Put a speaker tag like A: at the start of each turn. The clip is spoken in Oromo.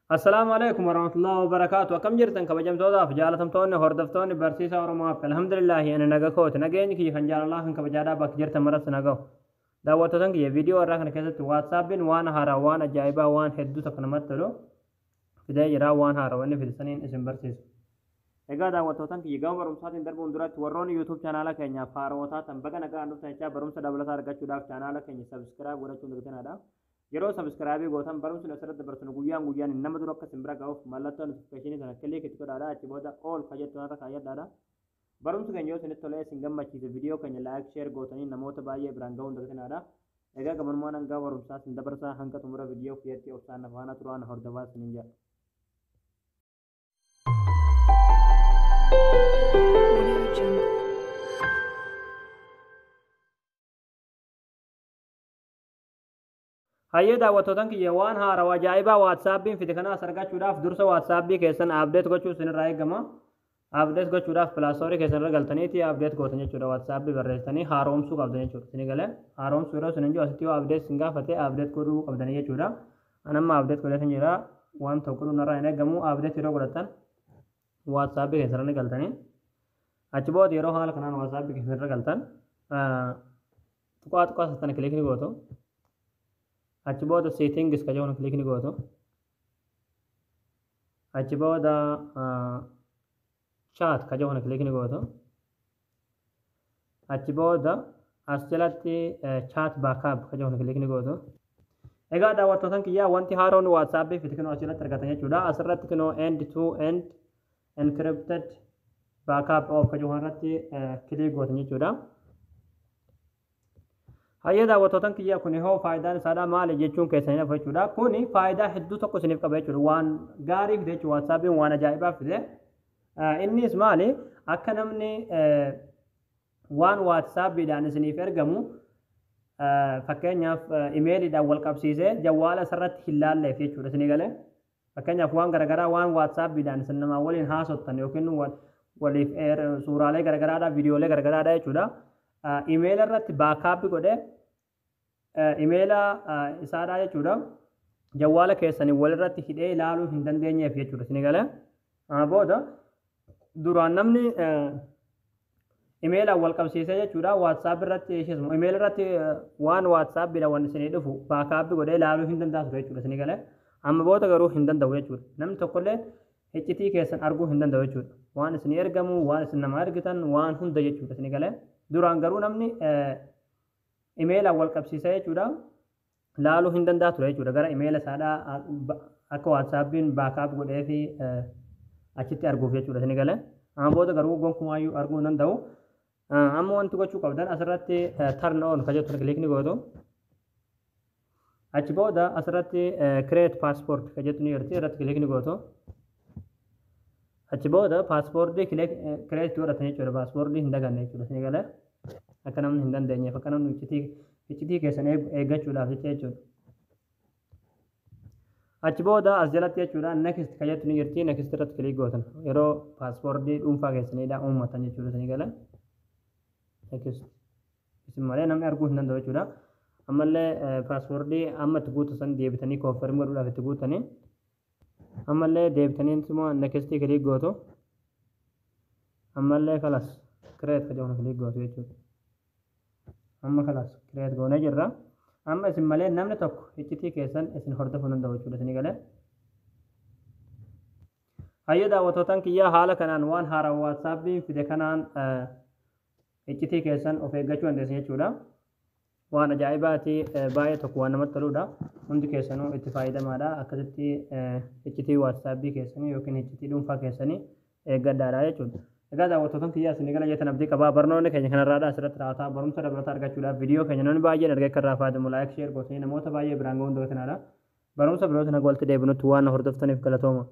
A: Assalaamu alaikum warahmatullahi wabarakaatu. Akkam jirtan, kabajamtootaaf jaalatamtoonni hordoftoonni Barsiisaa Oromoo App? Alhamdulillahi, ani naga kooti. Nageenyi kiyya kan jaalalaa kan kabajaadhaa bakka jirtan maratti naga'u. Daawwattootan kiyya, viidiyoo irraa kana keessatti WhatsAppiin waan haaraa, waan ajaa'ibaa, waan hedduu tokko namatti tolu fidee jira. Waan haaraa inni fide saniin isin barsiisu. Egaa daawwattootan kiyya, gama barumsaatiin darbuun duratti warroonni YouTube chaanaala keenyaaf haarawaa taatan baga nagaan dhuftan jechaa, barumsa dabalataa argachuudhaaf chaanaala keenya subscribe godhachuun dagatinaa. Yeroo subscribe gootan barumsi asirratti dabarsinu guyyaan guyyaan nama dura akka isin bira ga'uuf mallattoo notification sana click itti godhaadha. Achi booda all ka jettu irra kaayyadhaadha. Barumsi keenya yoo isinitti tolee isin gammachiise, viidiyoo keenya like, share gootanii namoota baay'ee biraan ga'uun dagatinaadha. Egaa gabanumaan hanga barumsaa isin dabarsaa, hanga xumura viidiyoo kiyyatti obsaan na faana turaa, na hordofaa isiniin jedha.
B: Audio Jungle.
A: Hayyee daawwattootan kiyya, waan haarawaa ajaa'ibaa WhatsAppiin fide kanaas argachuudhaaf dursa WhatsAppii keessan update gochuu isinirraa eegama. Update gochuudhaaf Play Store keessan irra galtaniiti update gootan jechuudha. WhatsAppii barreessitanii haaromsuu qabdan jechuudha. Isin galee haaromsuu yeroo isin jiru asitti yoo update isin gaafate update godhuu qabdanii jechuudha. An amma update godheetan jira, waan tokko godhuu narraa hin eegamu. Update yeroo godhatan WhatsAppii keessan irra galtanii, achi booda yeroo haala kanaan WhatsAppii keessan irra galtan tuqaa tuqaa sattana click ni gootu. Achi booda settings ka jedhamu click ni gootu. Achi booda chat ka jedhamu click ni gootu. Achi booda as jalatti chat backup ka jedhamu click ni gootu. Egaa daawwattootan kiyyaa, wanti haaroon WhatsAppii fide kinoo asirratti argatan jechuudha. Asirratti kinoo end to end encrypted backup off ka jedhamu irratti click gootan jechuudha. Hayyee daawwattootan kiyya, kun hoo faayidaan isaadha maali jechuun keessanii hafu jechuudha. Kuni faayidaa hedduu tokko isiniif qaba jechuudha. Waan gaarii fide jechuudha. WhatsAppiin waan ajaa'ibaa fide. Innis maali? Akka namni waan WhatsAppiidhaan isiniif ergamu, fakkeenyaaf imeeliidhaan wal qabsiisee jawwaala isarratti hin laalleef jechuudha, isinii galee. Fakkeenyaaf waan garaagaraa waan WhatsAppiidhaan isin namaa waliin haasoftan yookiin waliif suuraalee garaagaraadhaa, viidiyoolee garaagaraadhaa jechuudha. Imeela irratti backup godhee imeela isaadhaa jechuudha. Jawwaala keessanii walirratti hidhee ilaaluu hin dandeenyeef jechuudha, isinii galee. Booda duraan namni imeelaan wal qabsiisee jechuudha WhatsApp irratti, imeela irratti waan WhatsAppiidhaan waan isinii dhufu backup godhee ilaaluu hin danda'a ture jechuudha, isinii galee. Amma booda garuu hin danda'u jechuudha. Namni tokkollee iccitii keessan arguu hin danda'u jechuudha. Waan isinii ergamu, waan isin nama ergitan, waan hunda jechuudha, isinii galee. Duraan garuu namni imeelaan wal qabsiisee jechuudha laaluu hin danda'a ture jechuudha. Gara imeela isaadhaa akka WhatsAppiin backup godhee fi achitti arguuf jechuudha, isinii galee. Amma booda garuu gonkumaayyuu arguu hin danda'u. Amma wanti gochuu qabdan asirratti turn on ka jettu click ni gootu. Achi booda asirratti create password ka jettu ni jirti, irratti click ni gootu. Achi booda passwordii create godhatan jechuudha. Passwordii hin daganne jechuudha, isinii galee. Akka namni hin dandeenyeef, akka namni iccitii keessan eeggachuudhaaf jecha jechuudha. Achi booda as jalatti jechuudha next ka jettu ni jirti, next irratti click gootan yeroo passwordii dhuunfaa keessaniidha uummatan jechuudha, isinii galee. Next, isin malee namni arguu hin danda'u jechuudha. Ammallee passwordii amma itti guutu san deebitanii confirm godhuudhaaf itti guutanii, ammallee deebitanii immoo next click gootu. Ammallee kalas create ka jedhamu click gootu jechuudha. Amma kalas create goonee jirra. Amma isin malee namni tokko iccitii keessan isin hordofuu danda'u jechuudha, isinii galee. Hayyee daawwattootaan kiyyaa, haala kanaan waan haaraa WhatsAppiin fide kanaan iccitii keessan of eeggachuu dandeessan jechuudha. Waan ajaa'ibaati, baay'ee tokko waan namatti toludha. Hundi keessanuu itti fayyadamaadha. Akkasitti iccitii WhatsAppii keessanii yookiin iccitii dhuunfaa keessanii eeggadhaadha jechuudha. Egaa daawwattootaan kiyyaa, isinii gala jettan abdii qabaa. Barnoonni keenya kanarraadha asirratti raawwataa. Barumsa dabalataa argachuudhaaf viidiyoo keenya namni baay'een argee akka irraa fayyadamu like, share gootanii namoota baay'ee biraan ga'uun dagatinaadha. Barumsa birootiin haga walitti deebinutti waan na hordoftaniif galatooma.